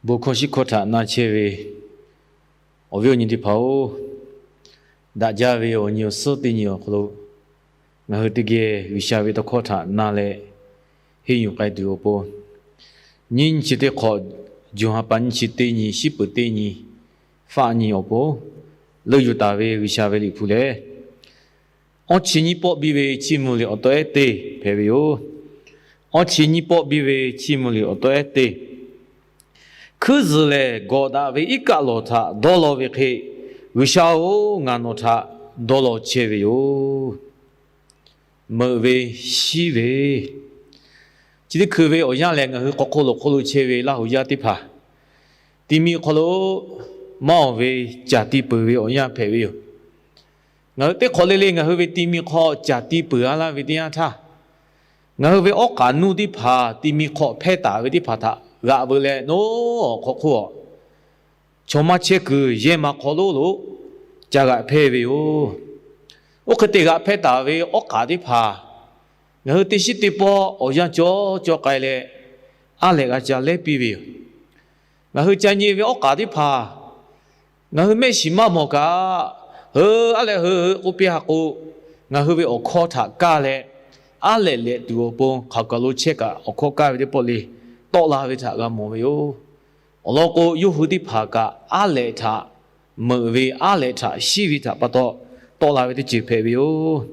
Bon hkawˇ shiˉ hkawˇ htaꞈ na chehˇ ve awˬ viˉ awˬ nyi teˇ hpaˍ-oˬ, daꞈ jaˇ ve awˬ nyi awˬ suhˉ teˇ nyi awˬ hk'aw lo ngaˬ hui teˇ geh G'uiˬsha ve tawˇ hkawˇ htaꞈ na leh henˇ yuˬ k'ai tuˬ awˬ pon, nyiˇ nyi chi teˇ hk'awꞈ, June ha pa nyiˇ chi teˇ nyi, shiˉ peuˍ teˇ nyi, faˆ nyi awˬ pon leuˆ yuˬ taˍ ve G'uiˬsha ve Liꞈ hpu lehˬ, Awˇ chi nyiˇ pawˆ biˇ ve Chiˇ mvuh liꞈ awˬ taw ehˉ teˇ hpehꞈ ve yoˬ. Awˇ chi nyiˇ pawˆ biˇ ve Chiˇ mvuh liꞈ awˬ taw ehˉ teˇ. Hkuiˉ zuhˬ lehˬ, gawˬ daꞈ ve iˉ kaˆ lawˬ htaꞈ dawˇ law ve hk'e, G'uiˬsha-oˬ, ngaˬ nawˬ htaꞈ dawˇ law chehˇ ve yoˬ. Meuꞈ ve shiˉ ve, chi teˇ hkui ve awˬ yanˇ lehˬ, ngaˬ hui k'awꞈ hk'oˆ lo hk'oˆ lo chehˇ ve Laˇ huˍ yaˇ teˇ hpaˍ ti mi hk'aw lo maˇ awˬ ve caˬ ti peuˬ ve awˬ yanˇ hpehꞈ ve yoˬ. Ngaˬ hui teˇ hk'awꞈ le le ngaˬ hui ve ti mi hk'aw caˬ ti peuˬ a laˇ ve teˇ yanˇ htaˇ, ngaˬ hui ve awˉ k'aꞈ nuˇ teˇ hpaˍ ti mi hk'aw hpehˇ taˍ ve teˇ hpaˍ htaꞈ g'aꞈ veu leh, nawˬ awˬ hk'aw hk'oˆ a chaw maˇ chehˇ kuiˬ yehˇ ma hk'aw lo lo ca g'aꞈ hpehˇ ve yoˬ. Oˇ hk'e te g'aꞈ hpehˇ taˍ ve awˉ k'aꞈ teˇ hpaˍ ngaˬ hui teˇ shiˉ teˇ pawˆ awˬ yanˇ cawˇ cawˇ k'ai leh, aˉ lehꞈ g'a ca lehˉ piˇ ve yoˬ. Ngaˬ hui ca nyi ve awˉ k'aꞈ teˇ hpaˍ ngaˬ hui mehˆ shiˍ maˇ mawˬ kaꞈ, hui aˉ lehꞈ hui hui k'oˆ piˇ ha k'o, ngaˬ hui ve awˬ hkawˇ htaꞈ kaˇ leh, aˉ lehꞈ lehꞈ tuˬ awˬ pon hk'aˬ kaˬ lo chehˇ kaꞈ awˬ hkawˇ kaˇ ve teˇ pawˆ le tawˆ la ve htaꞈ g'a mawˬ ve yoˬ. Awˬ lawn k'o, yawˇ hui teˇ hpaˍ kaꞈ aˉ lehꞈ htaꞈ, meuꞈ ve aˉ lehꞈ htaꞈ shiˉ ve htaꞈ pa taw tawˆ la ve teˇ ceuˬ hpehꞈ ve yoˬ.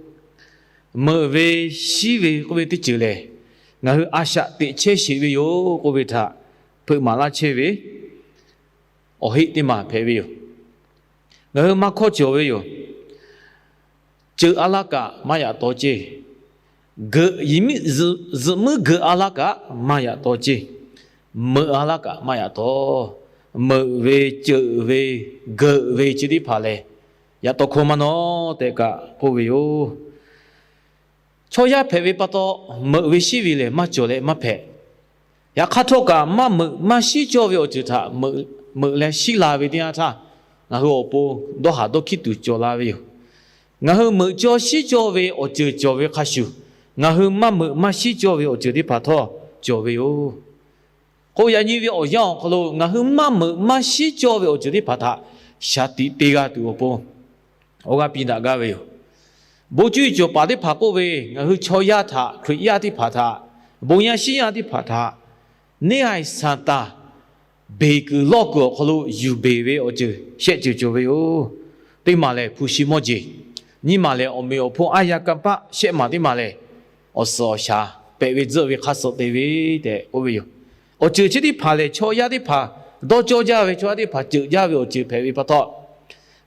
Meuꞈ ve shiˉ ve k'oˆ ve teˇ ceuˬ lehˬ, ngaˬ hui a shaꞈ teꞈ chehˇ sheˍ ve yoˬ k'oˆ ve htaꞈ hpeuꞈ maˍ laˇ chehˇ ve awˬ heˆ teˇ maˬ hpehꞈ ve yoˬ. Ngaˬ hui maˇ hkawˇ cawˬ ve yoˬ. Ceuˬ a laˇ kaꞈ maˇ yaꞈ taw ceˇ. Geuꞈ, zuhꞈ muiˉ geuꞈ a laˇ kaꞈ maˇ yaꞈ taw ceˇ. Meuꞈ a laˇ kaꞈ maˇ yaꞈ taw. Meuꞈ ve, ceuˬ ve, geuꞈ ve chi teˇ hpaˍ lehˬ, yaꞈ taw hkawˇ maˇ nawˉ tehꞈ kaꞈ k'oˆ ve yoˬ. Chaw yaˇ hpehꞈ ve pa taw, meuꞈ ve shiˉ ve lehˬ maˇ cawˬ leh maˇ hpehꞈ. Yaꞈ hk'aˇ htawˇ kaꞈ, maˇ meuꞈ maˇ shiˉ cawˇ ve awˬ ceuˬ htaꞈ meuꞈ leh shiˉ la ve teˇ yanˇ htaˇ, ngaˬ hui awˬ pon dawˇ haˍ dawˇ hkiˉ tuˬ cawˬ la ve yoˬ. Ngaˬ hui meuꞈ cawˇ shiˉ cawˇ ve awˬ ceuˬ cawˬ ve hk'a shuˍ, ngaˬ hui maˇ meuꞈ maˇ shiˉ cawˇ ve awˬ ceuˬ teˇ hpaˍ htawˇ cawˬ ve yoˬ. K'o, yaꞈ nyi ve awˬ yanˇ awˬ hk'aw lo ngaˬ hui maˇ meuꞈ maˇ shiˉ cawˇ ve awˬ ceuˬ teˇ hpaˍ htaꞈ shaˍ tiꞈ te g'a tuˬ awˬ pon awˬ g'aˇ piˇ daꞈ gaˇ ve yoˬ. Bon cuˇ yiˍ cawˬ paˍ teˇ hpaˍ k'oˆ ve, ngaˬ hui chaw yaˇ htaꞈ Hkriꞈ yaˇ teˇ hpaˍ htaꞈ, bon yaˇ shiˉ yaˇ teˇ hpaˍ htaꞈ, neˇ haiˬ Saˍtanˍ beˬ kuiˬ lawˇ kuiˬ awˬ hk'aw lo yuˬ beˬ ve awˬ ceuˬ shehˆ ceuˬ cawˬ ve yoˬ. Teˇ maˬ lehˬ, hpu shi mawˇ jeˬ, nyiˇ maˬ lehˬ, awˬ meꞈ awˬ hponˇ aˉ yaˇ kanˇ paˆ, shehˆ maˬ teˇ maˬ lehˬ, awˬ suhˍ awˬ shaˍ pehꞈ ve tzuhˆ ve hk'a suh te ve tehꞈ k'oˆ ve yoˬ. Awˬ ceuˬ chi teˇ hpaˍ lehˬ, chaw yaˇ teˇ hpaˍ dawˇ cawˇ jaˇ ve, chaw yaˇ teˇ hpaˍ ceuꞈ jaˇ ve awˬ ceuˬ hpehꞈ ve pa taw,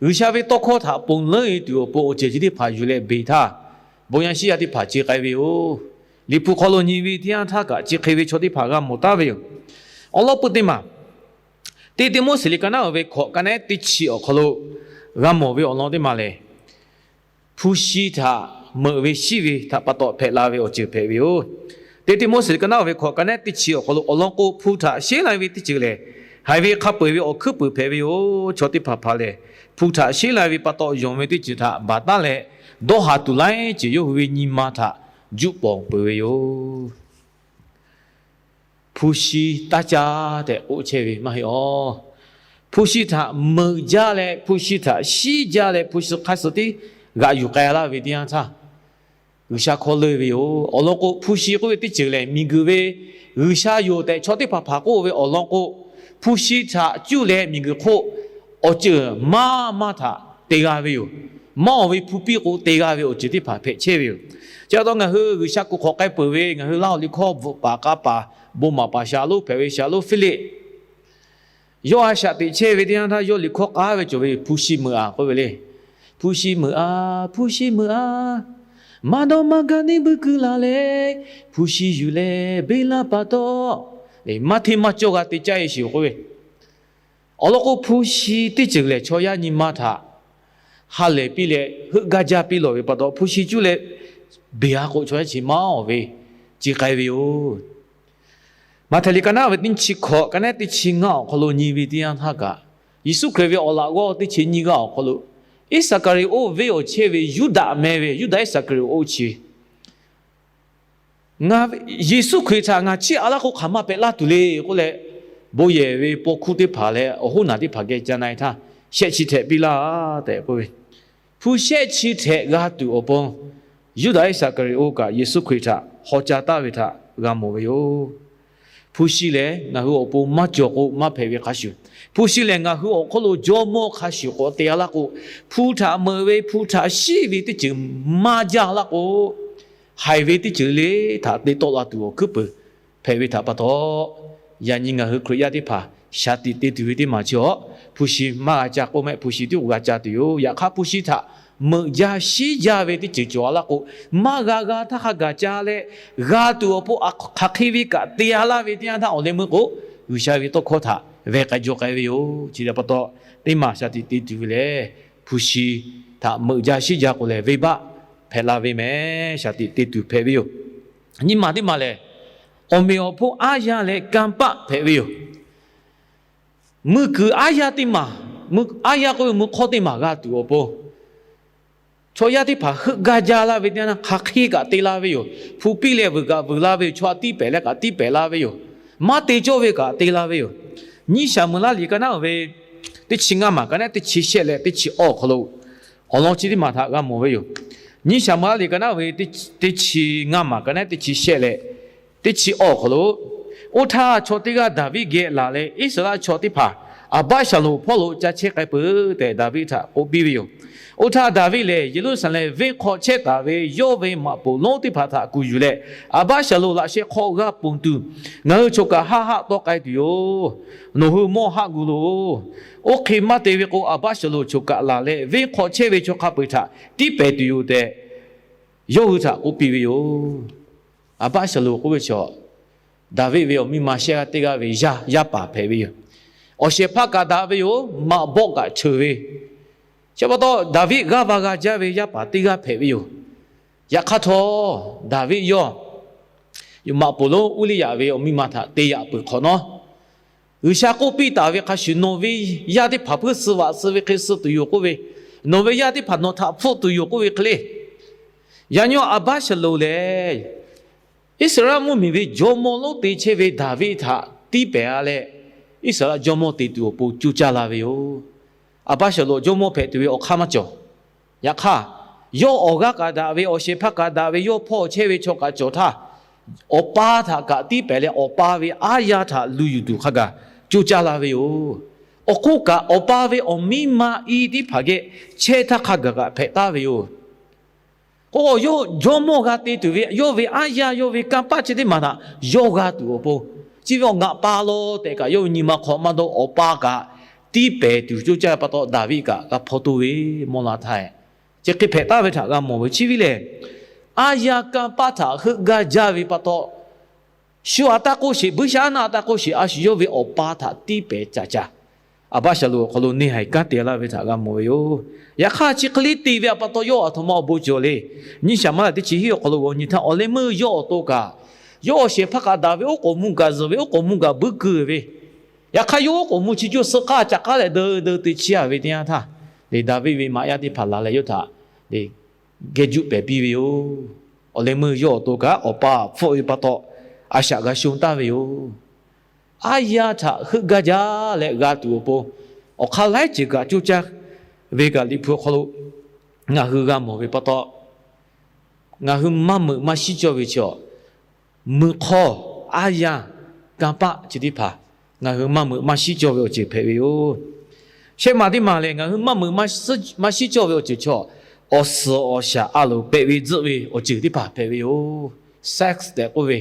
G'uiˬsha ve tawˇ hkawˇ htaꞈ ponˬ leuˉ e tuˬ awˬ pon awˬ ceuˬ chi teˇ hpaˍ yuˬ leh beˬ htaˇ, bon yaˇ shiˉ yaˇ teˇ hpaˍ ce k'ai ve yoˬ. Liꞈ hpu hk'aw lo nyi ve teˇ yanˇ htaˇ kaꞈ, chi hk'e ve chaw teˇ hpaˍ g'a mawˬ taˉ ve yoˬ. Awˬ lawn peuˬ teˇ maˬ, Teˇ Tiˆmoˉseˍ liꞈ ka naˉ uiˍ ve hkawꞈ ka naˉ teˇ chi awˬ hk'aw lo g'a mawˬ ve awˬ lawn teˇ maˬ lehˬ, hpu shi htaꞈ meuꞈ ve shiˉ ve htaꞈ pa taw hpehꞈ la ve awˬ ceuˬ hpehꞈ ve yoˬ. Teˇ Tiˆmoˉseˍ liꞈ ka naˉ uiˍ ve hkawꞈ ka naˉ teˇ chi awˬ hk'aw lo awˬ lawn k'o, hpu htaꞈ sheˉ lai ve teˇ ceuˬ lehˬ, haiˬ ve hk'a peu-eˬ ve awˬ hkuiˉ puiˍ hpehꞈ ve yoˬ. Chaw teˇ hpaˍ hpaˍ lehˬ, hpu htaꞈ sheˉ lai ve pa taw yonˍ ve teˇ ceuˬ htaꞈ baˬ taˉ leh, dawˇ haˍ tuˬ laiˉ ceuˬ yawˇ hui ve nyi ma htaꞈ juˆ pawˍ peuˬ ve yoˬ. Hpu shi taˇ caˇ tehꞈ k'oˆ chehˇ ve maˇ heˆ awˬ. Hpu shi htaꞈ meuꞈ jaˇ leh, hpu shi htaꞈ shiˉ jaˇ leh, hpu shi hk'a suh tiˉ g'aꞈ yuˬ k'ai laˇ ve teˇ yanˇ htaˇ, G'uiˬsha hkawˇ leuˇ ve yoˬ. Awˬ lawn k'o, hpu shi k'oˆ ve teˇ ceuˬ lehˬ, miˬguiˬ ve G'uiˬsha yoˬ tehꞈ chaw teˇ hpaˍ hpaˍ k'oˆ ve awˬ lawn k'o, hpu shi htaꞈ cuˇ leh miˬguiˬ hk'oˆ awˬ ceuˬ maˇ maˇ htaꞈ te g'a ve yoˬ. Maˇ awˬ ve hpu piˇ k'o te g'a ve awˬ ceuˬ teˇ hpaˍ hpehꞈ chehˇ ve yoˬ. Chi pa taw ngaˬ hui G'uiˬsha kuˬ hk'awꞈ k'ai peuˬ ve ngaˬ hui Laˇ huˍ liꞈ hkawˇ bvuhꞈ paˍ k'a paˍ bon maˍ paˍ shaˍlonˉ hpehꞈ ve shaˍlonˉ Hpiˇliˆ, yawˇ a shaꞈ teꞈ chehˇ ve teˇ yanˇ htaˇ, yawˇ liꞈ hkawˇ k'aˉ ve cawˬ ve yoˬ. Hpu shi meuꞈ-aˬ k'oˆ ve le. Hpu shi meuꞈ-aˬ, hpu shi meuꞈ-aˬ, maˇ dawˇ maˇ gaˇ neˇ buiˇ kuiˬ la leh, hpu shi yuˬ leh beˇ laˇ pa taw, maˇ hteˇ maˇ cawˇ g'a te caˇ e sheˍ k'oˆ ve. Awˬ lawn k'o, hpu shi teˇ ceuˬ lehˬ, chaw yaˇ nyi ma htaꞈ ha lehˬ piˇ leh heuˆ gaˇ jaˇ piˇ lawˬ ve pa taw, hpu shi cuˇ leh beˬ-a k'o, chaw yaˇ chi maˇ awˬ ve ce k'ai ve yoˬ. Maꞈhtehˍ liꞈ ka naˉ ve teˇ chi hkawꞈ ka naˉ teˇ chi ngaˇ awˬ hk'aw lo nyi ve teˇ yanˇ htaˇ kaꞈ, Yeˍsuˆ Hkriꞈ ve awˬ laꞈ g'awˇ teˇ chi nyiˇ g'aˇ awˬ hk'aw lo, Iˉsaˍkaˍriˍoˆ venˇ awˬ chehˇ ve Yuˇdaꞈ meh ve, Yuˇdaꞈ Iˉsaˍkaˍriˍoˆ chi, Yeˍsuˆ Hkriꞈ htaꞈ ngaˬ chiˇ aꞈ laˇ k'o, hk'aˬ ma pehꞈ laˇ tuˬ le k'oˆ leh, bon yehˬ ve paw hkuˇ teˇ hpaˍ leh awˬ hoˉ naˬ teˇ hpaˍ geh ca na-e htaˇ, shehˆ chi htehꞈ piˇ laˇ tehꞈ k'oˆ ve, hpu shehˆ chi htehꞈ g'a tuˬ awˬ pon, Yuˇdaꞈ Iˉsaˍkaˍriˍoˆ kaꞈ Yeˍsuˆ Hkriꞈ htaꞈ haw ca taˍ ve htaꞈ g'a mawˬ ve yoˬ. Hpu shi lehˬ, ngaˬ hui awˬ pon maˇ cawˬ k'o maˇ hpehꞈ ve hk'a shuˍ, hpu shi lehˬ ngaˬ hui awˬ hk'oˆ lo jawˇ mawˇ hk'a shuˍ k'awꞈ te-a laˇ k'o, hpu htaꞈ meuꞈ ve hpu htaꞈ shiˉ ve teˇ ceuˬ maˇ jaˇ laˇ k'o, haiˬ ve teˇ ceuˬ le htaꞈ te tawˆ la tuˬ awˬ hkuiˉ peuˬ hpehꞈ ve htaꞈ pa taw, yaꞈ nyi ngaˬ hui Hkriꞈ yaˇ teˇ hpaˍ shaˍ tiꞈ te tuˬ ve teˇ maˬ chi awˬ, hpu shi maˇ g'a ca k'oˆ mehˆ, hpu shi tiˉ k'o g'a ca tuˬ yoˬ. Yaꞈ hk'aˇ hpu shi htaꞈ meuꞈ jaˇ shiˉ jaˇ ve teˇ ceuˬ cawˬ-a laˇ k'o, maˇ g'a g'a htaˇ hk'a gaˬ ca leh, g'a tuˬ awˬ pon hk'aˬ hk'e ve kaꞈ te-a laˇ ve teˇ yanˇ htaˇ awˬ leh meuˇ k'o, G'uiˬsha ve tawˇ hkawˇ htaꞈ veh k'ai jaw k'ai ve yoˬ. Chi htaꞈ pa taw, teˇ maˬ shaˍ tiꞈ te tuˬ ve lehˬ, hpu shi htaꞈ meuꞈ jaˇ shiˉ jaˇ k'o lehˬ, venˇbaˆ hpehꞈ la ve mehˍ. Shaˍ tiꞈ te tuˬ hpehꞈ ve yoˬ. Nyiˇ maˬ teˇ maˬ lehˬ, awˬ meꞈ awˬ hponˇ aˉ yanˇ leh kanˇ paˆ hpehꞈ ve yoˬ. Mui kuiˬ aˉ yanˇ teˇ maˬ, aˉ yanˇ k'oˆ ve mui hk'awˇ teˇ maˬ g'a tuˬ awˬ pon, chaw yaˇ teˇ hpaˍ heuˆ gaˇ jaˇ laˇ ve teˇ yanˇ hk'aˬ hk'e kaꞈ te la ve yoˬ. Hpu piˇ leh vuiˬ kaꞈ vuiˬ la ve yoˬ. Chaw aꞈ tiˇ pehˍ leh kaꞈ tiˇ pehˍ la ve yoˬ. Maˇ te cawˇ ve kaꞈ te la ve yoˬ. Nyiˇ Saˍmo laˇ liꞈ ka naˉ ve teˇ chi ngaˇ maˬ ka naˉ teˇ chi shehˆ leh teˇ chi awˇ awˬ hk'aw lo, awˬ lawn chi teˇ maˬ htaꞈ g'a mawˬ ve yoˬ. Nyiˇ Saˍmo laˇ liꞈ ka naˉ ve teˇ chi ngaˇ maˬ ka naˉ teˇ chi shehˆ leh teˇ chi awˇ awˬ hk'aw lo, oˇ htaˇ chaw teˇ g'aˇ Daˍviˆ geh laˬ leh Iˉsaˍreˍlaˆ chaw teˇ hpaˍ Aˍbaˆsaˍlonˍ hpawˇ lo ca chehˇ k'ai peuˬ tehꞈ Daˍviˆ htaꞈ k'oˆ piˇ ve yoˬ. Oˇ htaˇ Daˍviˆ lehˬ Yeˍruˆsaˍlehnˍ venˇ hk'aw chehˇ taˍ ve yawˇ ve maꞈ poˍ lonˉ teˇ hpaˍ htaꞈ kuˬ yuˬ leh, Aˍbaˆsaˍlonˍ laꞈ sheh hk'aw g'a ponˬ tuˬ ngaˬ hui choˬ kaˬ haˆ haˆ tawˆ k'ai tuˬ yoˬ. Nawˬ hui mawˇ haˆ gu loˬ. Oˇ hk'e maˇ te ve k'o, Aˍbaˆsaˍlonˍ choˬ kaˬ laˬ leh venˇ hk'aw chehˇ ve chaw hk'a peu-eˬ htaꞈ tiˇ pehˍ tuˬ yoˬ tehꞈ, yawˇ hui htaꞈ k'oˆ piˇ ve yoˬ. Aˍbaˆsaˍlonˍ k'oˆ ve chaw, Daˍviˆ ve awˬ miˇ ma shehˆ g'aˇ teˇ g'aˇ ve yaˇ, yaˇ paˍ hpehꞈ ve yoˬ. Awˬ shehˍ hpaˇ kaꞈ daꞈ ve yoˬ. Maꞈ bawˆ kaꞈ cheuˬ ve, chi pa taw Daˍviˆ g'aˇ va g'a jaˇ ve yaˇ paˍ teˇ g'aˇ hpehꞈ ve yoˬ. Yaꞈ hk'aˇ htawˇ, Daˍviˆ yawˇ maꞈ poˍ lonˉ Uˇliˇyaꞈ ve awˬ miˇ ma htaꞈ te yaꞈ peuˬ hk'awꞈ nawˉ, G'uiˬsha k'oˆ piˇ taˍ ve hk'a shuˍ, nawˬ ve yaˇ teˇ hpaˍ hpuiˇ suh vaꞈ suh ve hk'e suh tuˬ yoˬ k'oˆ ve, nawˬ ve yaˇ teˇ hpaˍ nawˬ htaꞈ hpfuhˆ tuˬ yoˬ k'oˆ ve hk'e le. Yaꞈ nyi Aˍbaˆsaˍlonˍ lehˬ, Iˉsaˍreˍlaˆ mvuhˇmiˬ ve jawˇmawˇ lonˉ te chehˇ ve Daˍviˆ htaꞈ tiˇ pehˍ a leh, Iˉsaˍreˍlaˆ jawˇmawˇ te tuˬ awˬ pon coˇ caˇ la ve yoˬ. Aˍbaˆsaˍlonˍ jawˇmawˇ hpehꞈ tuˬ ve awˬ hk'aˇ maˇ cawˬ. Yaꞈ hk'aˇ, yawˇ awˬ g'aˇ kaꞈ daꞈ ve, awˬ shehˍ hpaˇ kaꞈ daꞈ ve, yawˇ hpawˇ chehˇ ve chaw kaꞈ cawˬ htaˇ, awˬ pa htaꞈ kaꞈ tiˇ pehˍ leh awˬ pa ve aˉ yanˇ htaꞈ lu yuˬ tuˬ hk'a gaˬ coˇ caˇ la ve yoˬ. Awˬ hk'oˆ kaꞈ, awˬ pa ve awˬ miˇ ma i teˇ hpaˍ geh chehˇ htaˇ hk'a gaˬ kaꞈ hpehꞈ taˍ ve yoˬ. K'o, yawˇ jawˇmawˇ g'a te tuˬ ve yawˇ ve aˉ yanˇ, yawˇ ve kanˇ paˆ chi teˇ maˬ htaꞈ yawˇ g'a tuˬ awˬ pon, chi ve awˬ ngaˬ pa law tehꞈ kaꞈ yawˇ ve nyi ma hk'aw maˇ dawˇ, awˬ pa kaꞈ tiˇ pehˍ tuˬ coˇ caˇ ve pa taw, Daˍviˆ kaꞈ g'a hpaw toˇ ve mawˇ la htaˇ, chi hk'e hpehꞈ taˍ ve htaꞈ g'a mawˬ ve. Chi ve lehˬ, aˉ yanˇ kanˇ paˆ htaꞈ heuˆ gaˇ jaˇ ve pa taw, shu aꞈ taˇ k'oˆ sheˍ, buiˇshaˆaˉnaˆ aꞈ taˇ k'oˆ sheˍ, a shu yawˇ ve awˬ pa htaꞈ tiˇ pehˍ caˍ caˍ, Aˍbaˆsaˍlonˍ awˬ hk'aw lo neˇ haiˬ kanˉ te laˇ ve htaꞈ g'a mawˬ ve yoˬ. Yaꞈ hk'aˇ, chi hk'e le te ve pa taw, yawˇ aˬ htoꞈ ma awˬ bon cawˬ le. Nyiˇ Saˍmo laˇ teˇ chi hiˉ awˬ hk'aw lo g'aw nyi htaˇ, awˬ leh meuˇ yawˇ awˬ to kaꞈ, yawˇ awˬ shehˍ hpaˇ kaꞈ daꞈ ve, oˉ k'oˍ mvuh kaꞈ zuhˬ ve, oˉ k'oˍ mvuh kaꞈ buiˇ keu ve, yaꞈ hk'aˇ, yawˇ oˉ k'oˍ mvuh chi cuˇ suh k'aˇ caꞈ k'aˉ leh deu deu te chiˇ a ve teˇ yanˇ htaˇ, Daˍviˆ ve maꞈ yaˇ teˇ hpaˍ laˬ leh yawˇ htaꞈ geh juˆ pehˍ piˇ ve yoˬ. Awˬ leh meuˇ yawˇ awˬ to kaꞈ awˬ pa hpfuhˆ ve pa taw, a shaꞈ g'a shonˇ taˍ ve yoˬ. Aˉ yanˇ htaꞈ heuˆ gaˇ jaˇ leh g'a tuˬ awˬ pon, awˬ hk'aˇ laiˉ ceuˬ kaꞈ coˇ caˇ ve kaꞈ, Liꞈ hpu awˬ hk'aw lo ngaˬ hui g'a mawˬ ve pa taw, ngaˬ hui maˇ meuꞈ maˇ shiˉ cawˇ ve chaw, mui hk'awˇ, aˉ yanˇ, kanˇ paˆ chi teˇ hpaˍ ngaˬ hui maˇ meuꞈ maˇ shiˉ cawˇ ve awˬ ceuˬ hpehꞈ ve yoˬ. Shehˆ maˬ teˇ maˬ lehˬ, ngaˬ hui maˇ meuꞈ maˇ shiˉ cawˇ ve awˬ ceuˬ chaw, awˬ suhˍ awˬ shaˍ a loˍ pehꞈ ve tzuhˆ ve awˬ ceuˬ teˇ hpaˍ hpehꞈ ve yoˬ. Sex tehꞈ k'oˆ ve,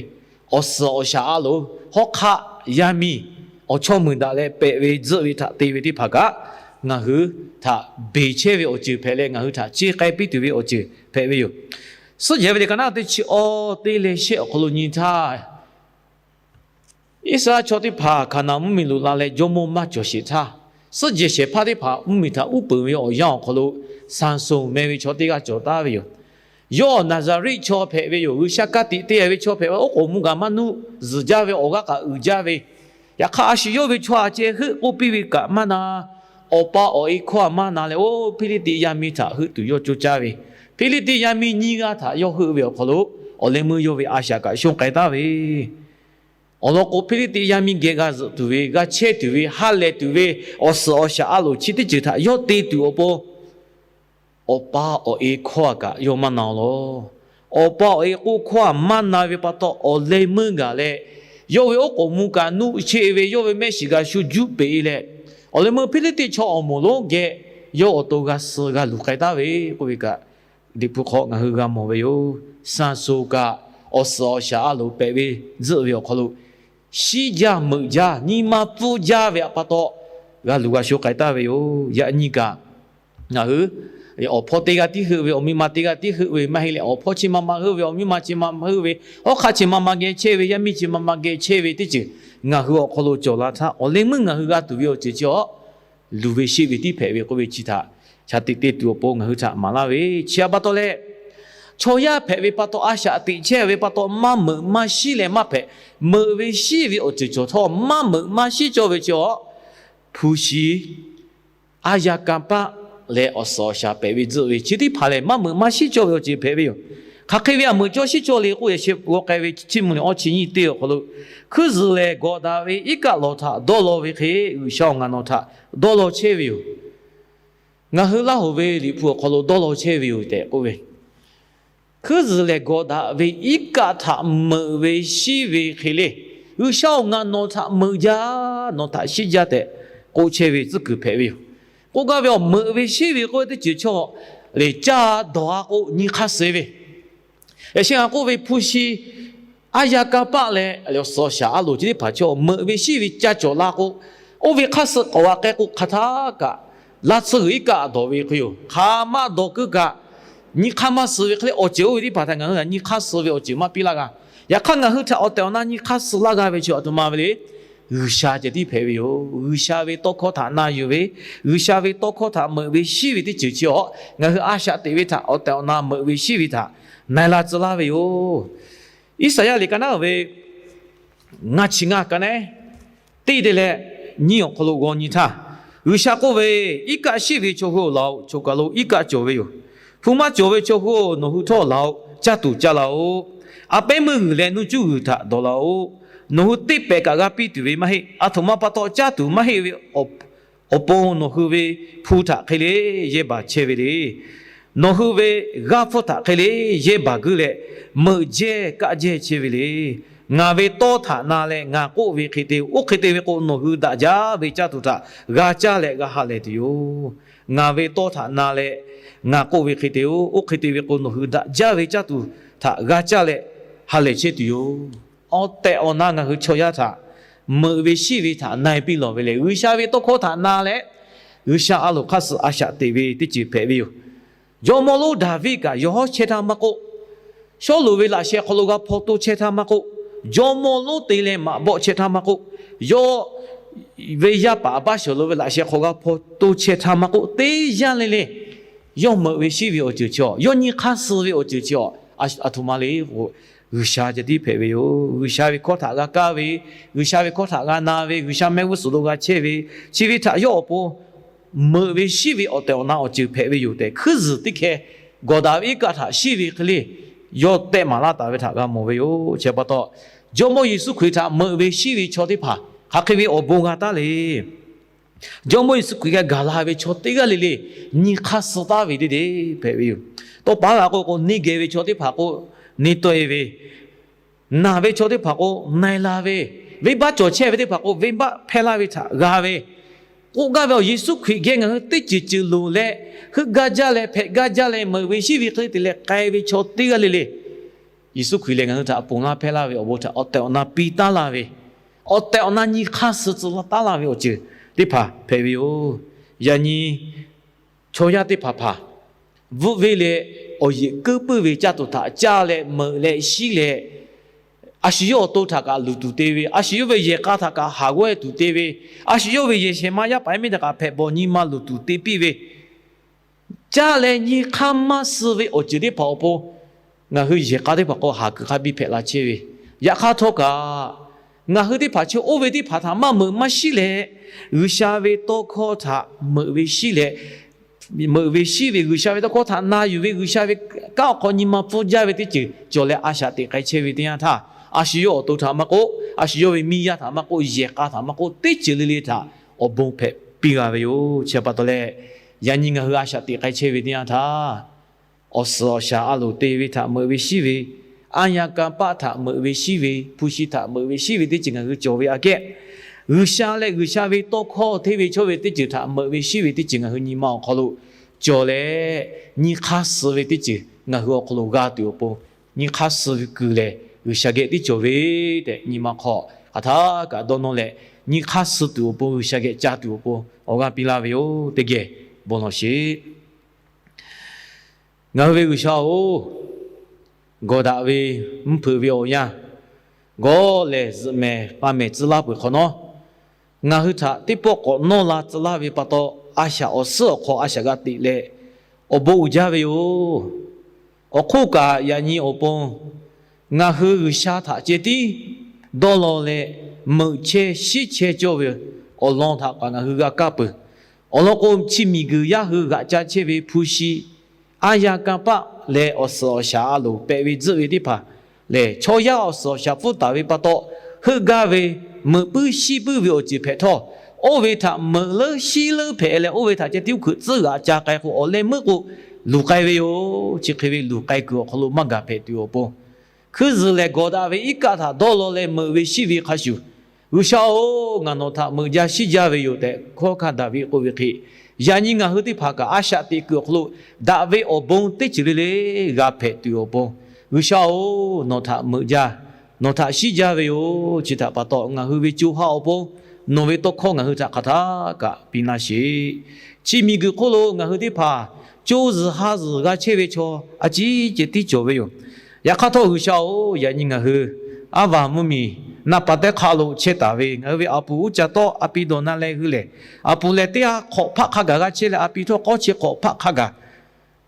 awˬ suhˍ awˬ shaˍ a loˍ, hawˉ hk'aˆ, yaˇ miˇ, awˬ chawˇ meuˍ daꞈ leh pehꞈ ve tzuhˆ ve htaꞈ te ve teˇ hpaˍ kaꞈ, ngaˬ hui htaꞈ beˬ chehˇ ve awˬ ceuˬ hpehꞈ leh, ngaˬ hui htaꞈ ceˇ k'ai piˇ tuˬ ve awˬ ceuˬ hpehꞈ ve yoˬ. Suhˉ jehˬ ve liꞈ ka naˉ teˇ chi awˇ teˇ leh shehˆ awˬ hk'aw lo nyi htaˇ, Iˉsaˍreˍlaˆ chaw teˇ hpaˍ Hkaˍnanˍ mvuhˇmiˬ lo la leh jawˇmawˇ maˇ cawˬ sheˍ htaˇ, suhˉ jehˬ shehˍ hpaˇ teˇ hpaˍ mvuhˇmiˬ htaꞈ uˉ peunˍ ve awˬ yanˇ awˬ hk'aw lo, Saˍsonˍ meh ve chaw teˇ g'aˇ cawˬ taˍ ve yoˬ. Yawˇ Naˍzaˍriˆ chaw hpehꞈ ve yoˬ. G'uiˬsha ka tiꞈ te ve chaw hpehꞈ ve, oˉ k'oˍ mvuh kaꞈ maˇ nuˆ, zuhˬ jaˇ ve, awˬ g'aˇ kaꞈ uiˍ jaˇ ve, yaꞈ hk'aˇ a shu yawˇ ve chaw a ceh heuˆ k'oˆ piˇ ve kaꞈ maˇ na, awˬ pa awˬ e hkawˇ a maˇ na leh, oˇ Hpiˇliˇtiˆ yaˇ miˇ htaꞈ heuˆ tuˬ yawˇ coˇ caˇ ve, Hpiˇliˇtiˆ yaˇ miˇ nyiˇ g'aˇ htaꞈ yawˇ heuˆ ve awˬ hk'aw lo, awˬ leh meuˇ yawˇ ve a shaꞈ kaꞈ shonˇ k'ai taˍ ve Awˬ lawn k'o, Hpiˇliˇteˇ yaˇ miˇ geh g'a zuhꞈ tuˬ ve, g'a chehˇ tuˬ ve, ha lehˬ tuˬ ve awˬ suhˍ awˬ shaˍ a loˍ chi teˇ ceuˬ htaꞈ yawˇ te tuˬ awˬ pon, awˬ pa awˬ e hkawˇ a kaꞈ yawˇ maˇ na laˬ. Awˬ pa awˬ e k'oˆ hkawˇ a maˇ na ve pa taw, awˬ leh meuˇ gaˬ leh, yawˇ ve oˉ k'oˍ mvuh kaꞈ nuˆ cheˆ ve, yawˇ ve mehˆ shiˍ g'a shu juˆ peꞈ e leh, awˬ leh meuˇ Hpiˇliˇteˇ chaw awˬ moˍ lonˉ geh yawˇ awˬ to g'a suh g'a luˬ k'ai taˍ ve k'oˆ ve kaꞈ, Liꞈ hpu hk'aw ngaˬ hui g'a mawˬ ve yoˬ. Saˍsuˍ kaꞈ awˬ suhˍ awˬ shaˍ a loˍ pehꞈ ve tzuhˆ ve awˬ hk'aw lo, shiˉ jaˇ meuꞈ jaˇ nyi ma pfuhˇ jaˇ ve pa taw, g'a luˬ g'a shu k'ai taˍ ve yoˬ. Yaꞈ nyi kaꞈ, ngaˬ hui awˬ hpawˇ teˇ g'aˇ tiˉ heuˆ ve, awˬ miˇ ma teˇ g'aˇ tiˉ heuˆ ve maˇ heˆ leh, awˬ hpawˇ chi ma ma heuˆ ve, awˬ miˇ ma chi ma ma heuˆ ve, hawˉ hk'aˆ chi ma ma geh chehˇ ve, yaˇ miˇ chi ma ma geh chehˇ ve teˇ ceuˬ ngaˬ hui awˬ hk'aw lo cawˬ la htaˇ, awˬ leh meuˇ ngaˬ hui g'a tuˬ ve awˬ ceuˬ chi awˬ luˬ ve sheˆ ve tiˉ hpehꞈ ve k'oˆ ve chi htaꞈ shaˍ tiꞈ te tuˬ awˬ pon ngaˬ hui htaꞈ maˍ laˇ ve. Chi a pa taw leh, chaw yaˇ hpehꞈ ve pa taw, a shaꞈ teꞈ chehˇ ve pa taw, maˇ meuꞈ maˇ shiˉ leh maˇ hpehꞈ. Meuꞈ ve shiˉ ve awˬ ceuˬ cawˬ htawˇ, maˇ meuꞈ maˇ shiˉ cawˇ ve chi awˬ hpu shi, aˉ yaˇ kanˇ paˆ leh awˬ suhˍ awˬ shaˍ pehꞈ ve tzuhˆ ve chi teˇ hpaˍ lehˬ, maˇ meuꞈ maˇ shiˉ cawˇ ve awˬ ceuˬ hpehꞈ ve yoˬ. Hk'aˬ hk'e ve a meuꞈ cawˇ shiˉ cawˇ le k'oˆ, yaꞈ sheh g'aw k'ai ve Chiˇ mvuh liꞈ awˇ chi nyiˇ teˇ awˬ hk'aw lo, hkuiˉ zuhˬ lehˬ gawꞈ daꞈ ve iˉ kaˆ lawˬ htaꞈ dawˇ law ve hk'e, G'uiˬsha awˬ ngaˬ nawˬ htaꞈ dawˇ law chehˇ ve yoˬ. Ngaˬ hui Laˇ hoꞈ ve Liꞈ hpu awˬ hk'aw lo dawˇ law chehˇ ve yoˬ tehꞈ k'oˆ ve, hkuiˉ zuhˬ lehˬ gawꞈ daꞈ ve iˉ kaˆ htaꞈ meuꞈ ve shiˉ ve hk'e le, G'uiˬsha awˬ ngaˬ nawˬ htaꞈ meuꞈ jaˇ, nawˬ htaꞈ shiˉ jaˇ tehꞈ k'oˆ chehˇ ve tzuhˆ kuiˬ hpehꞈ ve yoˬ. K'oˆ gaˇ ve awˬ meuꞈ ve shiˉ ve k'oˆ ve teˇ ceuˬ chaw lehˬ, caˇ dawˬ a k'o nyi hk'aˇ suh ve, yaꞈ sheh a k'oˆ ve hpu shi, aˉ yaˇ kanˇ paˆ leh awˬ suhˍ awˬ shaˍ a loˍ chi teˇ hpaˍ chaw meuꞈ ve shiˉ ve caˇ cawˬ la k'o, oˇ ve hk'aˇ suh k'awꞈ g'a k'ai k'o, hk'aˬ htaˇ kaꞈ laˇ tsuhˇ g'uiˬ iˉ kaˆ dawˬ ve hk'e yoˬ. Hk'aˬ ma dawˬ keu kaꞈ, nyi hk'aˇ maˇ suh ve hk'e le, awˬ ceuˬ oˇ ve teˇ hpaˍ htaꞈ ngaˬ hui htaꞈ nyi hk'aˇ suh ve awˬ ceuˬ maˇ piˇ laˇ g'a. Yaꞈ hk'aˇ, ngaˬ hui htaꞈ awˬ tehˬ awˬ na nyi hk'aˇ suh laˇ g'a ve chi a htoꞈ ma ve le. G'uiˬsha ceh tiˉ hpehꞈ ve yoˬ. G'uiˬsha ve tawˇ hkawˇ htaꞈ na yuˬ ve, G'uiˬsha ve tawˇ hkawˇ htaꞈ meuꞈ ve shiˉ ve teˇ ceuˬ chi awˬ, ngaˬ hui a shaꞈ teꞈ ve htaꞈ awˬ tehˬ awˬ na meuꞈ ve shiˉ ve htaꞈ na e la tcuh laˇ ve yoˬ. Iˉsaˍyaˆ liꞈ ka naˉ ve ngaˇ chi ngaˇ ka naˉ teˇ te leh nyiˇ awˬ hk'aw lo g'aw nyi htaˇ, G'uiˬsha k'oˆ ve, Iˉ kaˆ shiˉ ve chaw hui-oˬ, laˬ-oꞈ. Choˬ kaˬ lo iˉ kaˆ cawˬ ve yoˬ. Hpu maˇ cawˬ ve chaw hui-oˬ, nawˬ hui htawˇ laˬ-oꞈ. Caˇ tuˬ caˇ laˬ-oꞈ. A pehˉ meuˇ g'uiˬ leh nuˇ cuˇ g'uiˬ htaꞈ dawˬ laˬ-oꞈ. Nawˬ hui teˇ pehˍ kaꞈ g'a piˇ tuˬ ve maˇ heˆ. A htoꞈ ma pa taw caˇ tuˬ maˇ heˆ ve awˬ pon nawˬ hui ve hpu htaꞈ hk'e le yehˇ baˬ chehˇ ve le. Nawˬ hui ve g'aˇ hpfuhˇ htaꞈ hk'e le yehˇ baˬ guiˇ leh, meuꞈ jehˇ kaˆ jehˇ chehˇ ve le. Ngaˬ ve tawˇ htaꞈ na leh ngaˬ k'oˆ ve hk'e te, oˇ hk'e te ve k'o, nawˬ hui daꞈ jaˇ ve caˇ tuˬ htaꞈ g'a caˇ leh g'a ha lehˬ tuˬ yoˬ. Ngaˬ ve tawˇ htaꞈ na leh ngaˬ k'oˆ ve hk'e te-oˬ, oˇ hk'e te ve k'o, nawˬ hui daꞈ jaˇ ve caˇ tuˬ htaꞈ g'a caˇ leh ha lehˬ chehˇ tuˬ yoˬ. Awˬ tehˬ awˬ na ngaˬ hui chaw yaˇ htaꞈ meuꞈ ve shiˉ ve htaꞈ na e piˇ lawˬ ve lehˬ, G'uiˬsha ve tawˇ hkawˇ htaꞈ na leh G'uiˬsha a loˍ hk'aˇ suh a shaꞈ teꞈ ve teˇ ceuˬ hpehꞈ ve yoˬ. Jawˇmawˇ lonˉ Daˍviˆ kaꞈ yawˬ hawˉ chehˇ htaˇ maˇ k'oˆ, Sawˉluꞈ ve laꞈ sheh hk'aw lo g'a hpaw toˇ chehˇ htaˇ maˇ k'oˆ, jawˇmawˇ lonˉ te leh maꞈ bawˆ chehˇ htaˇ maˇ k'oˆ, yawˇ ve yaˇ paˍ Aˍbaˇshaˍlonˍ ve laꞈ sheh hk'aw g'a hpaw toˇ chehˇ htaˇ maˇ k'oˆ, teˇ yanˇ le le yawˇ meuꞈ ve shiˉ ve awˬ ceuˬ chi awˬ, yawˇ nyi hk'aˇ suh ve awˬ ceuˬ chi awˬ, a htoꞈ ma le k'o, G'uiˬsha ceh tiˉ hpehꞈ ve yoˬ. G'uiˬsha ve hkawˇ htaꞈ g'a kaˇ ve, G'uiˬsha ve hkawˇ htaꞈ g'a na ve, G'uiˬsha mehˆ g'uˇ suhˍ lo g'a chehˇ ve, chi ve htaꞈ yawˇ awˬ pon meuꞈ ve shiˉ ve awˬ tehˬ awˬ na awˬ ceuˬ hpehꞈ ve yoˬ tehꞈ, hkuiˉ zuhˬ teˇ hkeh gawˬ daꞈ ve iˉ kaˆ htaꞈ shiˉ ve hk'e le yawˇ tehˆ maˍ laˇ taˍ ve htaꞈ g'a mawˬ ve yoˬ. Chi pa taw, Jawˇmawˇ Yeˍsuˆ Hkriꞈ htaꞈ meuꞈ ve shiˉ ve chaw teˇ hpaˍ hk'aˬ hk'e ve awˬ bon g'a taˉ le. Jawˇmawˇ Yeˍsuˆ Hkriꞈ geh gaˬ la ve chaw teˇ g'aˇ le le nyi hk'aˇ suh taˉ ve teˇ te hpehꞈ ve yoˬ. Tawˇ pa g'a k'oˆ k'o, neˇ geh ve chaw teˇ hpaˍ k'o, neˇ tawˆ e ve, naˬ ve chaw teˇ hpaˍ k'o, na e la ve, venˇbaˆ cawˬ chehˇ ve teˇ hpaˍ k'o, venˇbaˆ hpehˇ laˇ ve htaꞈ g'a ve, k'oˆ gaˇ ve awˬ Yeˍsuˆ Hkriꞈ geh ngaˬ hui teˇ ceuˬ ceuˬ loˍ leh, heuˆ gaˇ jaˇ leh hpehꞈ gaˇ jaˇ leh meuꞈ ve shiˉ ve hk'e te leh k'ai ve chaw teˇ g'aˇ le le, Yeˍsuˆ Hkriꞈ lehˬ ngaˬ hui htaꞈ ponˬ laˇ hpehˇ laˇ ve awˬ bon htaꞈ awˬ tehˬ awˬ na piˇ taˉ laˇ ve, awˬ tehˬ awˬ na nyi hk'aˇ suh tcuh taˉ laˇ ve awˬ ceuˬ teˇ hpaˍ hpehꞈ ve yoˬ. Yaꞈ nyi chaw yaˇ teˇ hpaˍ hpaˍ bvuhˆ venˇ leh awˬ yeꞈ keuˆ puiˉ ve caˇ tuˬ htaꞈ caˇ leh meuꞈ leh shiˉ leh, a shu yawˇ awˬ to htaꞈ kaꞈ luˬ tuˬ te ve, a shu yawˇ ve yehˬ k'a htaꞈ kaꞈ haˍ g'awehˇ tuˬ te ve, a shu yawˇ ve yehˬ shehˍ ma yaˇ paˍ yaˇ miˇ htaꞈ kaꞈ hpehꞈ bawˬ nyi ma luˬ tuˬ te piˇ ve, caˇ leh nyi hk'aˇ maˇ suh ve awˬ ceuˬ teˇ hpaˍ awˬ pon ngaˬ hui yehˬ k'a teˇ hpaˍ k'o haˍ kuiˬ hk'a biˇ hpehꞈ la chehˇ ve, yaꞈ hk'aˇ htawˇ kaꞈ ngaˬ hui teˇ hpaˍ chi oˇ ve teˇ hpaˍ htaꞈ maˇ meuꞈ maˇ shiˉ leh, G'uiˬsha ve tawˇ hkawˇ htaꞈ meuꞈ ve shiˉ leh, meuꞈ ve shiˉ ve G'uiˬsha ve tawˇ hkawˇ htaꞈ na yuˬ ve, G'uiˬsha ve kanˉ awˬ hk'aw nyi ma pfuhˇ jaˇ ve teˇ ceuˬ cawˬ leh a shaꞈ teꞈ k'ai chehˇ ve teˇ yanˇ htaˇ, A shu yawˇ awˬ to htaꞈ maˇ k'oˆ, a shu yawˇ ve miˇ yaˇ htaꞈ maˇ k'oˆ, yehˬ k'a htaꞈ maˇ k'oˆ, teˇ ceuˬ le le htaꞈ awˬ bon hpehꞈ piˇ g'a ve yoˬ. Chi pa taw leh, yaꞈ nyi ngaˬ hui a shaꞈ teꞈ k'ai chehˇ ve teˇ yanˇ htaˇ, awˬ suhˍ awˬ shaˍ a loˍ te ve htaꞈ meuꞈ ve shiˉ ve, aˉ yanˇ kanˇ paˆ htaꞈ meuꞈ ve shiˉ ve, hpu shi htaꞈ meuꞈ ve shiˉ ve teˇ ceuˬ ngaˬ hui cawˬ ve aꞈ kehˉ, G'uiˬsha leh G'uiˬsha ve tawˇ hkawˇ hteˇ ve chaw ve teˇ ceuˬ htaꞈ meuꞈ ve shiˉ ve teˇ ceuˬ ngaˬ hui nyi ma awˬ hk'aw lo cawˬ leh, nyi hk'aˇ suh ve teˇ ceuˬ ngaˬ hui awˬ hk'aw lo g'a tuˬ awˬ pon, nyi hk'aˇ suh kuiˬ lehˬ G'uiˬsha geh tiˉ cawˬ ve tehꞈ nyi ma hk'aw hk'aˬ htaˇ kaꞈ dawˇ nawˇ leh, nyi hk'aˇ suh tuˬ awˬ pon G'uiˬsha geh ca tuˬ awˬ pon awˬ g'aˇ piˇ laˇ ve yoˬ. Teˇ geh bon lawˬ sheˍ. Ngaˬ hui ve G'uiˬsha-oˬ, gawˬ daꞈ ve mvuhˇ hpeuꞈ ve awˬ yanˇ, gawˬ lehˬ zuhꞈ mehˍ k'a mehˍ tcuh laˇ peuˬ hk'awꞈ nawˉ, ngaˬ hui htaꞈ teˇ pawˆ k'awꞈ nawˇ la tcuh laˇ ve pa taw, a shaꞈ awˬ suhˉ awˬ hk'aw a shaꞈ g'a teꞈ leh awˬ bon uiˍ jaˇ ve yoˬ. Awˬ hk'oˆ kaꞈ yaꞈ nyi awˬ pon ngaˬ hui G'uiˬsha htaꞈ ceh tiˉ dawˇ law leh meuꞈ chehˇ shiˉ chehˇ cawˇ ve awˬ lawn htaꞈ kaꞈ ngaˬ hui g'a kaˇ peuˬ. Awˬ lawn k'o, chi miˬguiˬ yaˇ hui g'aꞈ ca chehˇ ve hpu shi, aˉ yanˇ kanˇ paˆ leh awˬ suhˍ awˬ shaˍ a loˍ pehꞈ ve tzuhˆ ve teˇ hpaˍ lehˬ, chaw yaˇ awˬ suhˍ awˬ shaˍ pfuhˇ taˍ ve pa taw, heuˆ gaˇ ve meuꞈ puiˉ shiˉ puiˉ ve awˬ ceuˬ hpehꞈ htawˇ, oˇ ve htaꞈ meuꞈ leuˉ shiˉ leuˉ hpehꞈ leh oˇ ve htaꞈ ceh tiˉ uˉ hkuiꞈ tcuhˉ g'aꞈ ca k'ai k'o, awˬ leh meuˉ k'o luˬ k'ai ve yoˬ. Chi hk'e ve luˬ k'ai kuiˬ awˬ hk'aw lo maˇ gaˬ hpehꞈ tuˬ awˬ pon, hkuiˉ zuhꞈ lehˬ gawˬ daꞈ ve iˉ kaˆ htaꞈ dawˇ law leh meuꞈ ve shiˉ ve hk'a shuˍ, G'uiˬsha-oˬ, ngaˬ nawˬ htaꞈ meuꞈ jaˇ shiˉ jaˇ ve yoˬ tehꞈ hkawˉ hkanˇ Daˍviˆ k'oˆ ve hk'e, yaꞈ nyi ngaˬ hui teˇ hpaˍ kaꞈ a shaꞈ teꞈ kuiˬ awˬ hk'aw lo daꞈ ve awˬ bon teˇ ceuˬ le le g'a hpehꞈ tuˬ awˬ pon, G'uiˬsha-oˬ, nawˬ htaꞈ meuꞈ jaˇ, nawˬ htaꞈ shiˉ jaˇ ve yoˬ. Chi htaꞈ pa taw, ngaˬ hui ve co ha awˬ pon nawˬ ve tawˇ hkawˇ ngaˬ hui htaꞈ hk'aˬ htaˇ kaꞈ piˇ laˇ sheˍ. Chi miˬguiˬ hk'oˆ lo ngaˬ hui teˇ hpaˍ co zuhˬ ha zuhˬ g'a chehˇ ve chaw a ciˉ ceh tiˉ cawˬ ve yoˬ. Yaꞈ hk'aˇ htawˇ, G'uiˬsha-oˬ, yaꞈ nyi ngaˬ hui aˉ vaˬ mvuhˇmiˬ naˆ pa teˇ hk'aˆ lo chehˇ taˍ ve ngaˬ hui ve a puˍ uˉ ca tawˆ a pi dawˬ na leh hui lehˬ, a puˍ lehˬ teˇ ha hk'awꞈ hpaˆ hk'a gaˬ g'a chehˇ leh, a pi htawˇ k'awˇ chi hk'awꞈ hpaˆ hk'a gaˬ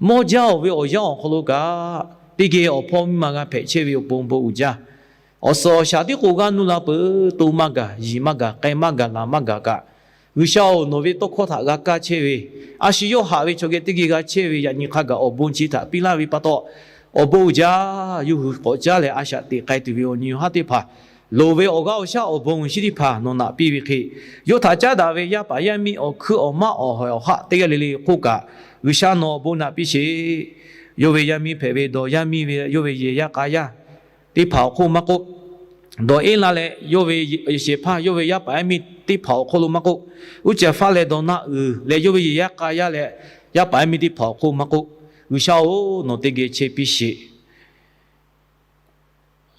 mawˇ jaˇ-oˬ ve awˬ yanˇ awˬ hk'aw lo kaꞈ, teˇ geh awˬ hpawˇ miˇ ma g'a hpehꞈ chehˇ ve awˬ pon bon uiˍ jaˇ. Awˬ suhˍ awˬ shaˍ tiˉ k'o g'a nuˇ la peuˬ, to maˇ gaˬ, yiˬ maˇ gaˬ, k'ai maˇ gaˬ, laˬ maˇ gaˬ kaꞈ, G'uiˬsha-oˬ, nawˬ ve tawˇ hkawˇ htaꞈ g'a kaˇ chehˇ ve, a shu yawˇ haꞈ ve chaw geh teˇ geh g'a chehˇ ve, yaꞈ nyi hk'a gaˬ awˬ bon chi htaꞈ piˇ laˇ ve pa taw, awˬ bon uiˍ jaˇ. Yawˇ hui k'awꞈ caˉ leh a shaꞈ teꞈ k'ai tuˬ ve awˬ nyi awˬ haˉ teˇ hpaˍ, loˍ ve awˬ g'aˇ awˬ shaˉ awˬ bon awˬ shinˉ teˇ hpaˍ nawˬ naꞈ piˇ ve hk'e, yawˇ htaꞈ caˉ daꞈ ve yaˇ paˍ yaˇ miˇ awˬ hkuiˉ awˬ maˆ awˬ hawehˬ awˬ haˆ teˇ g'aˇ le le hk'oˆ kaꞈ, G'uiˬsha nawˬ awˬ bon naꞈ piˇ sheˍ. Yawˇ ve yaˇ miˇ hpehꞈ ve dawˬ yaˇ miˇ ve yawˇ ve yehˬ yaˇ k'a yaˇ teˇ hpaˍ awˬ hk'oˆ maˇ k'oˆ, dawˬ eˉ la leh yawˇ ve shehˍ hpaˇ yawˇ ve yaˇ paˍ yaˇ miˇ teˇ hpaˍ awˬ hk'oˆ lo maˇ k'oˆ, uˉ ceh faˉ leh dawˬ na uiˍ leh yawˇ ve yehˬ yaˇ k'a yaˇ leh yaˇ paˍ yaˇ miˇ teˇ hpaˍ awˬ hk'oˆ maˇ k'oˆ, G'uiˬsha-oˬ, nawˬ teˇ geh chehˇ piˇ sheˍ.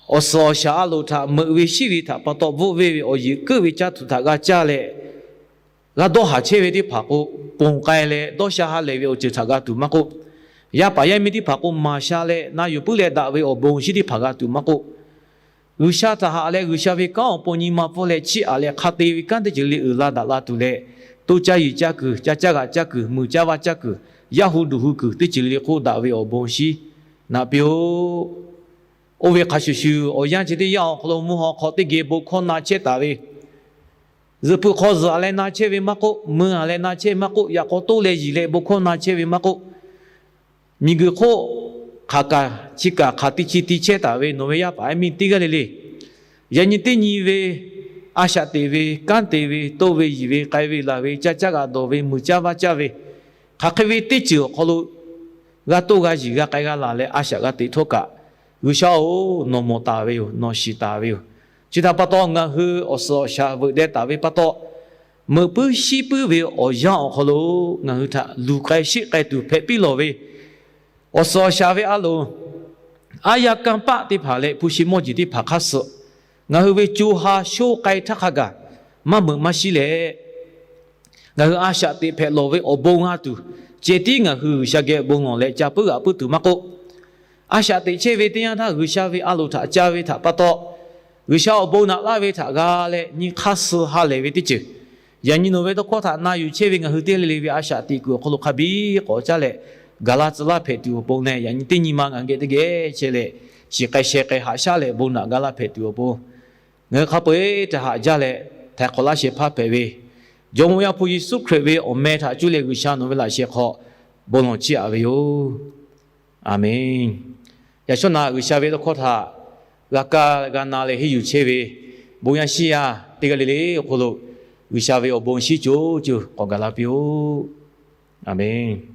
Awˬ suhˍ awˬ shaˍ a loˍ htaꞈ meuꞈ ve shiˉ ve htaꞈ pa taw bvuhˆ venˇ ve awˬ yeˬ keuˆ ve caˇ tuˬ htaꞈ g'a caˇ leh, g'a dawˇ haˍ chehˇ ve teˇ hpaˍ k'o, ponˬ k'ai leh dawˇ sha ha lehˬ ve awˬ ceuˬ htaꞈ g'a tuˬ maˇ k'oˆ, yaˇ paˍ yaˇ miˇ teˇ hpaˍ k'o, maˍ sha leh na yuˬ puiˉ leh daꞈ ve awˬ bon awˬ shinˉ teˇ hpaˍ g'a tuˬ maˇ k'oˆ, G'uiˬsha htaꞈ haꞈ leh G'uiˬsha ve kanˉ awˬ pon nyi ma pfuhˇ leh chiˇ aꞈ leh hk'a te ve kanˉ teˇ ceuˬ le uiˍ la daꞈ la tuˬ leh, to caˇ yiˬ caˇ kuiˬ, ca caˇ g'aꞈ caˇ kuiˬ, muiˬ caˇ vaˇ caˇ kuiˬ, yaˇ hu duˬ hu kuiˬ teˇ ceuˬ le le hk'oˆ daꞈ ve awˬ bon awˬ shinˉ naꞈ piˇ-oˆ. Oˇ ve hk'a shuˍ shuˍ, awˬ yanˇ chi teˇ yanˇ awˬ hk'aw lo mvuhˇ haw hk'aw teˇ geh bon hkawˇ na chehˇ taˍ ve, zuhꞈ pui hk'aw zuhꞈ aꞈ leh na chehˇ ve maˇ k'oˆ, mui aꞈ leh na chehˇ maˇ k'oˆ, yaꞈ k'aw toˇ leh yiˬ leh bon hkawˇ na chehˇ ve maˇ k'oˆ, miˬguiˬ hk'oˆ hk'aˬ kaꞈ chi kaꞈ hk'aˬ ti chi ti chehˇ taˍ ve nawˬ ve yaˇ paˍ yaˇ miˇ teˇ g'aˇ le le, yaꞈ nyi teˇ nyi ve a shaꞈ teꞈ ve, kanˉ te ve, toˇ ve yiˬ ve, k'ai ve laˬ ve, ca caˇ g'aꞈ dawˬ ve, muiˬ caˇ vaˇ caˇ ve, hk'aˬ hk'e ve teˇ ceuˬ awˬ hk'aw lo g'a toˇ g'a yiˬ g'a k'ai g'a laˬ leh a shaꞈ g'a teꞈ htawˇ kaꞈ, G'uiˬsha-oˬ, nawˬ mawˬ taˍ ve yoˬ, nawˬ shiˍ taˍ ve yoˬ. Chi htaꞈ pa taw, ngaˬ hui awˬ suhˍ awˬ shaˍ veuꞈ deh taˍ ve pa taw, meuꞈ puiˉ shiˉ puiˉ ve awˬ yanˇ awˬ hk'aw lo ngaˬ hui htaꞈ luˬ k'ai sheˆ k'ai tuˬ hpehꞈ piˇ lawˬ ve, awˬ suhˍ awˬ shaˍ ve a loˍ, aˉ yaˇ kanˇ paˆ teˇ hpaˍ leh hpu shi mawˇ jeˬ teˇ hpaˍ hk'aˇ suh ngaˬ hui ve co ha sho k'ai htaˇ hk'a gaˬ maˇ meuꞈ maˇ shiˉ leh, ngaˬ hui a shaꞈ teꞈ hpehꞈ lawˬ ve awˬ bon g'a tuˬ, ceh tiˉ ngaˬ hui G'uiˬsha geh bon lawˬ leh ca puiˉ g'aꞈ puiˉ tuˬ maˇ k'oˆ, a shaꞈ teꞈ chehˇ ve teˇ yanˇ htaˇ G'uiˬsha ve a loˍ htaꞈ ca ve htaꞈ pa taw, G'uiˬsha awˬ bon naꞈ laˇ ve htaꞈ g'a leh nyi hk'aˇ suh ha lehˬ ve teˇ ceuˬ, yaꞈ nyi nawˬ ve tawˇ hkawˇ htaꞈ na yuˬ chehˇ ve ngaˬ hui teˇ g'aˇ le le ve a shaꞈ teꞈ kuiˬ awˬ hk'aw lo hk'a biˇ k'awꞈ caˇ leh, gaˬ la tcuh laˇ hpehꞈ tuˬ awˬ pon leh, yaꞈ nyi teˇ nyi ma ngaˬ hui geh teˇ geh chehˇ leh, shiˍ k'ai sheh k'ai haꞈ shaˉ leh bon naꞈ ga laˇ hpehꞈ tuˬ awˬ pon, ngaˬ hui hk'a peu-eˬ htaꞈ haꞈ jaˇ leh htaiˍ hk'awꞈ laˇ shehˍ hpaˇ hpehꞈ ve Jawˇmawˇ Yaˇ hpu Yeˍsuˆ Hkriꞈ ve awˬ meh htaꞈ cuˇ leh G'uiˬsha nawˬ ve laꞈ sheh hk'aw bon lawˬ chiˇ aꞈ ve yoˬ. Aˬmenˍ. Yaꞈ shawˉ naꞈ G'uiˬsha ve tawˇ hkawˇ htaꞈ g'a kaˇ g'a na leh henˇ yuˬ chehˇ ve bon yaˇ shiˉ yaˇ teˇ g'aˇ le le awˬ hk'aw lo G'uiˬsha ve awˬ bon shinˉ co co k'awꞈ gaˬ la piˇ-oˆ. A menˬ.